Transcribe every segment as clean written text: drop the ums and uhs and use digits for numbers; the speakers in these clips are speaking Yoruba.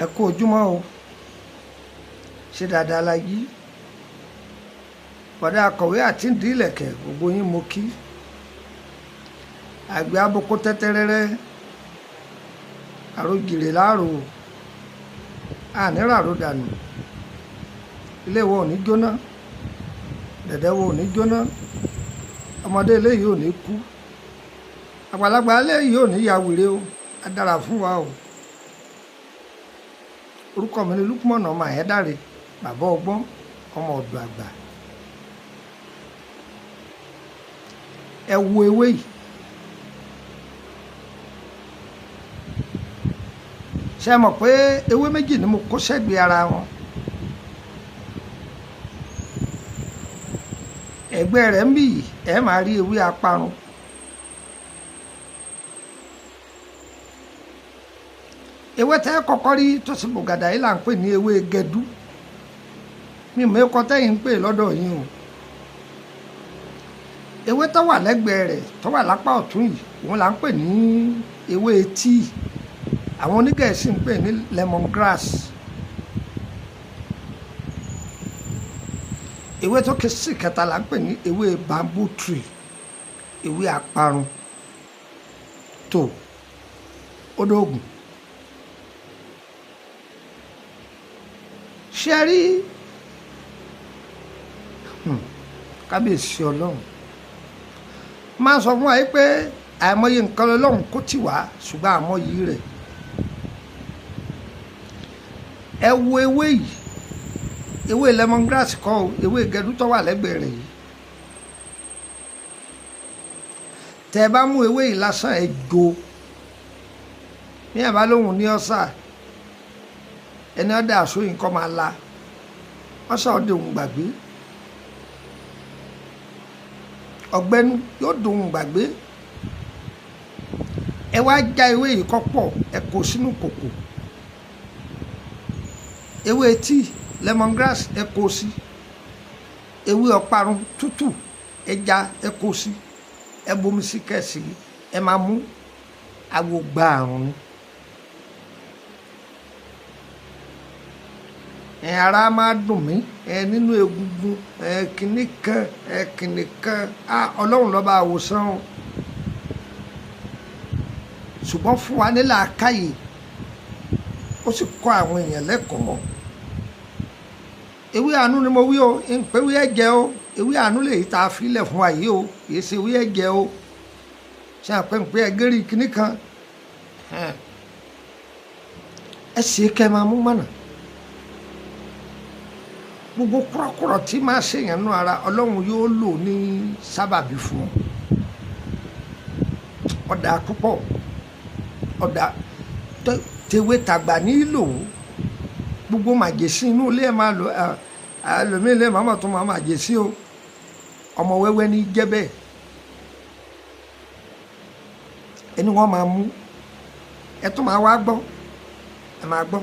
Ẹ kú ojúmọ́ o. Ṣé dáadáa la yí? Bọ̀dá akọ̀wé àti ìdí ìlẹ̀kẹ̀ gbogbo yín mo kí. Àgbẹ̀ aboko tẹ́tẹ́rẹ́rẹ́, àròjìrè láàrò, àníràrò dànù. Ilé wo ò ní jóná, dẹ̀dẹ̀ wo ò ní jóná, ọmọdé ilé yìí ò ní kú, àgbàlagbà ilé yìí ò ní ya wèrè o, á dára fún wa o. Orúkọ mi ni Lukman ọmọ Àyẹ́dàre, bàbá ọgbọ́n, ọmọ ọ̀dọ̀ àgbà. Ẹ wo ewé yìí. Ṣé ẹ mọ̀ pé ewé méjì ni mo kó sẹ́gbẹ̀ẹ́ ara wọn? Ẹ̀gbẹ́ rẹ̀ ń bì yìí, ẹ máa rí ewé aparun. Ewé tẹ́ kọ́kọ́ rí tó sì bùgàdà yìí là ń pè ní ewé gẹdú. Mi ò mọ̀ tẹ́yìn ń pè lọ́dọ̀ yín o. Ewé tó wà lẹ́gbẹ̀ẹ́ rẹ̀ tó wà lápá ọ̀tún yìí, òun là ń pè ní ewé tíì. Àwọn onígẹ̀ẹ́sì ń pè ní lemon grass. Ewé tó ké sí kẹta là ń pè ní ewé bamboo tree, ewé àparun tó odóògùn. Ṣé rí? Kábíyèsí Ọlọ́run máa sọ fún wa yìí pé àìmọye nǹkan Ọlọ́run kó tì wá, ṣùgbọ́n àmọyì rẹ̀. Ẹ wo ewé yìí, ewé lemongrass kọ́ o, ewé gẹdú tó wà lẹ́gbẹ̀ẹ́ rẹ̀ yìí. Tẹ́ ẹ bá mú ewé yìí lásán, ẹ jó. Ní ẹ̀ bá lóhùn ní ọ̀sà, ẹni ọ̀dà àsóyìn kọ́ máa la ọ̀sà ọ̀dẹ̀ òun gbàgbé, ọ̀gbẹ́nu yóò dùn òun gbàgbé. Ẹ wá já ewé yìí kọ́ pọ̀, ẹ kó sínú kòkò. Ewé tíì lemongrass ẹ kó sí, ewé ọparun tútù ẹja ẹ kó sí, ẹ bomi sí kẹsì, ẹ máa mú àwò gba àrùn ni. Ẹ ara máa dùn mí, ẹ nínú egungun, ẹ kìnnì kan, ẹ kìnnì kan, á Ọlọ́run lọ́ba àwòsàn o. Ṣùgbọ́n fún wa ní làákàyè, ó sì kọ́ àwọn èèyàn lẹ́kọ̀ọ́. Ewé àánú ni mo wí o, ń pé ewé ẹ̀jẹ̀ o, ewé àánú lè ta fílẹ̀ fún wa yìí o, kìí ṣe ewé ẹ̀jẹ̀ o. Ṣé àpé ń pé ẹgẹ́rì kìnnì kan? Ẹ ṣe kẹ́ máa mú mọ̀nà. Gbogbo kúrọ̀kúrọ̀ tí máa ṣèyàn nú ara, Ọlọ́run yóò lò ní sábàbí fún ọ. Ọ̀dà púpọ̀, ọ̀dà tewé tàgbà nílò. Gbogbo màjèsí inú ilé ẹ̀ máa lò, ẹlòmíì lè máa tó máa màjèsí o. Ọmọ wẹ́wẹ́ ní jẹ́ bẹ́ẹ̀. Ẹni wọ́n máa mú, ẹ tún máa wá gbọ́, ẹ máa gbọ́.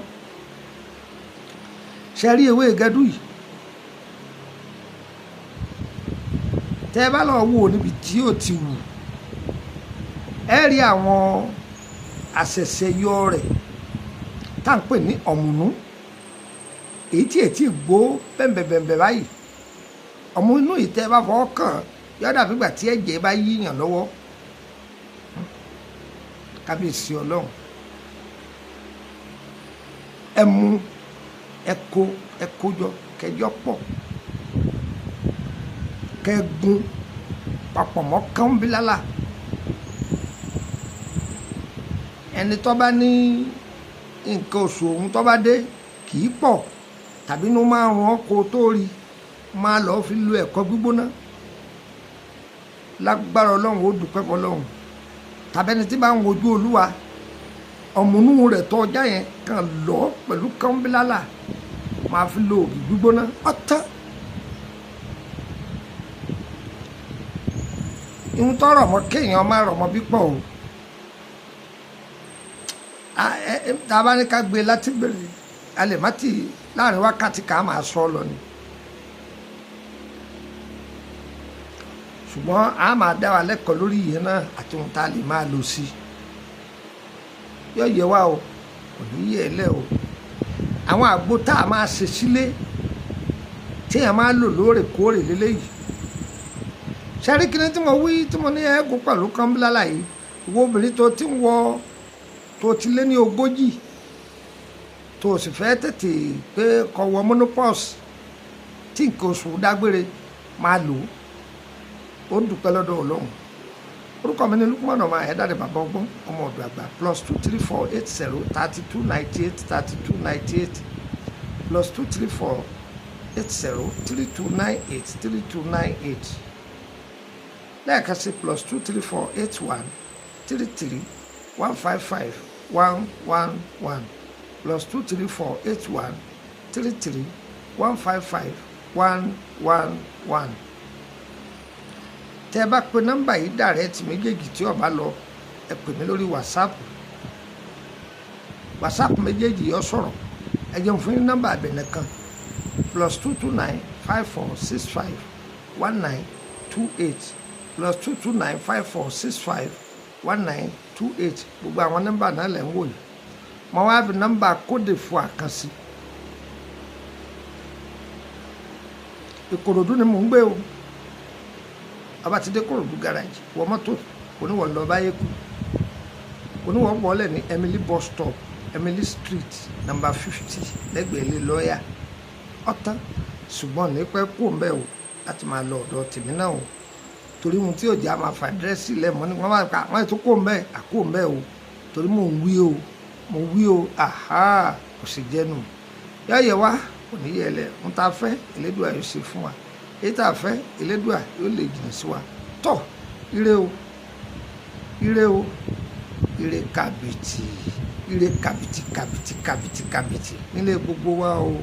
Ṣé rí ewé gẹdú yìí? Tẹ́ ẹ bá lọ wò níbi tí ó ti wù, ẹ rí àwọn àṣẹ̀ṣẹ̀yọ rẹ̀ tá à ń pè ní ọ̀mùnú, èyí tí ètí gbó bẹ̀m̀bẹ̀bẹ̀m̀bẹ̀ báyìí. Ọ̀mù inú yìí tẹ́ ẹ bá fọwọ́ kàn, yóò dàbí ìgbà tí ẹ̀jẹ̀ bá yíyàn lọ́wọ́. Kábíyèsí Ọlọ́run. Ẹ mú, ẹ kó, ẹ kójọ, kẹjọ pọ̀, kẹgun papọ̀ mọ́ kánbílálà. Ẹni tó bá ní nǹkan oṣù òun tó bá dé kì í pọ̀, tàbí inú máa ń rún kó tó rí, máa lọ́ọ́ fi lu ẹ̀kọ́ gbígbóná. Lágbára Ọlọ́run, ó dúpẹ́ fọlọ́run. Tàbí ẹni tí bá ń wojú Olúwa, ọ̀mùnú rẹ̀ tó ọjà yẹn kàn lọ́ pẹ̀lú kánbílálà, máa fi lo ògì gbígbóná ọ̀tán. Ihun tó rọ̀ mọ́ kéèyàn má rọ̀ mọ́ bí pọ̀ o. Tá a bá ní ká gbé láti bẹ̀rẹ̀, a lè má ti láàrin wákàtí ká máa sọ ọ lọ ni. Ṣùgbọ́n a máa dá wa lẹ́kọ̀ọ́ lórí ìyẹn náà àti ohun tá a lè máa lò sí. Yóò yẹ wá o, kò ní yẹ ẹ lẹ́ o. Àwọn àgbo tá a máa ṣe sílé tí èèyàn máa lò lóòrèkóòrè lélẹ́yìí. Ṣẹ́rí kí ni tí mo wí tí mo ní ẹ̀ẹ́gùn pẹ̀lú kánbílálà yìí? Ìwọ obìnrin tó ti ń wọ, tó ti lé ní 40, tó o sì fẹ́ tètè pé kó wọ menopause, tí nǹkan oṣù dágbére, máa lò ó. Ó dúpẹ́ lọ́dọ̀ Ọlọ́run. Orúkọ mi ni Lukman ọmọ Ayédáre, bàbá ọgbọ́n, ọmọ ọ̀dọ̀ àgbà. +234 80 32 98 32 98, +234 80 32 98 32 98. Lẹ́ẹ̀kan sí, +234 81 33 155 111, +234 81 33 155 111. Tẹ́ ẹ bá pe nọ́mbà yìí direct méjèèjì, tí ó bá lọ, ẹ pè mí lórí WhatsApp. WhatsApp méjèèjì yóò sọ̀rọ̀. Ẹ jẹun fún yín nọ́mbà àbẹ̀nẹ̀ kan: +229 54 65 19 28, +229 54 65 19 28. Gbogbo àwọn nọ́mbà náà lẹ̀ ń wò yìí. Mo wá fi nọ́mbà Côte d'Ivoire kan sí. Ìkòròdú ni mò ń gbé o. Ọba ti dé Kòròdú garage, wọ mọ́tò, oníwọ̀ lọ báyé kú, oníwọ̀ bọ́ọ̀lẹ̀ ní Emily bus stop, Emily Street, number 50, lẹ́gbẹ̀ẹ́ ilé lọ́ọ̀yà. Ọ̀tán. Ṣùgbọ́n ní pẹ́ kú ń bẹ̀ o, láti máa lọ ọ̀dọ̀ tèmi náà o, torí ohun tí òjá máa fà dírẹ́sì lẹ̀ mọ́ ni wọ́n máa pa àwọn ètò kó ń bẹ̀ àkó ń bẹ̀ o, torí mò ń wí o, mò ń wí o. Àhá, kò sì jẹ́nu yọ̀yẹ̀ wá, kò ní yẹ lẹ̀. Ń ta fẹ́, Elédùà yóò ṣe fún wa. Èyí tá a fẹ́, Elédùà yóò lè jìnnà sí wa. Tọ́, ire o, ire o, ire kàbìtì, ire kàbìtì kàbìtì kàbìtì kàbìtì nílé gbogbo wa o.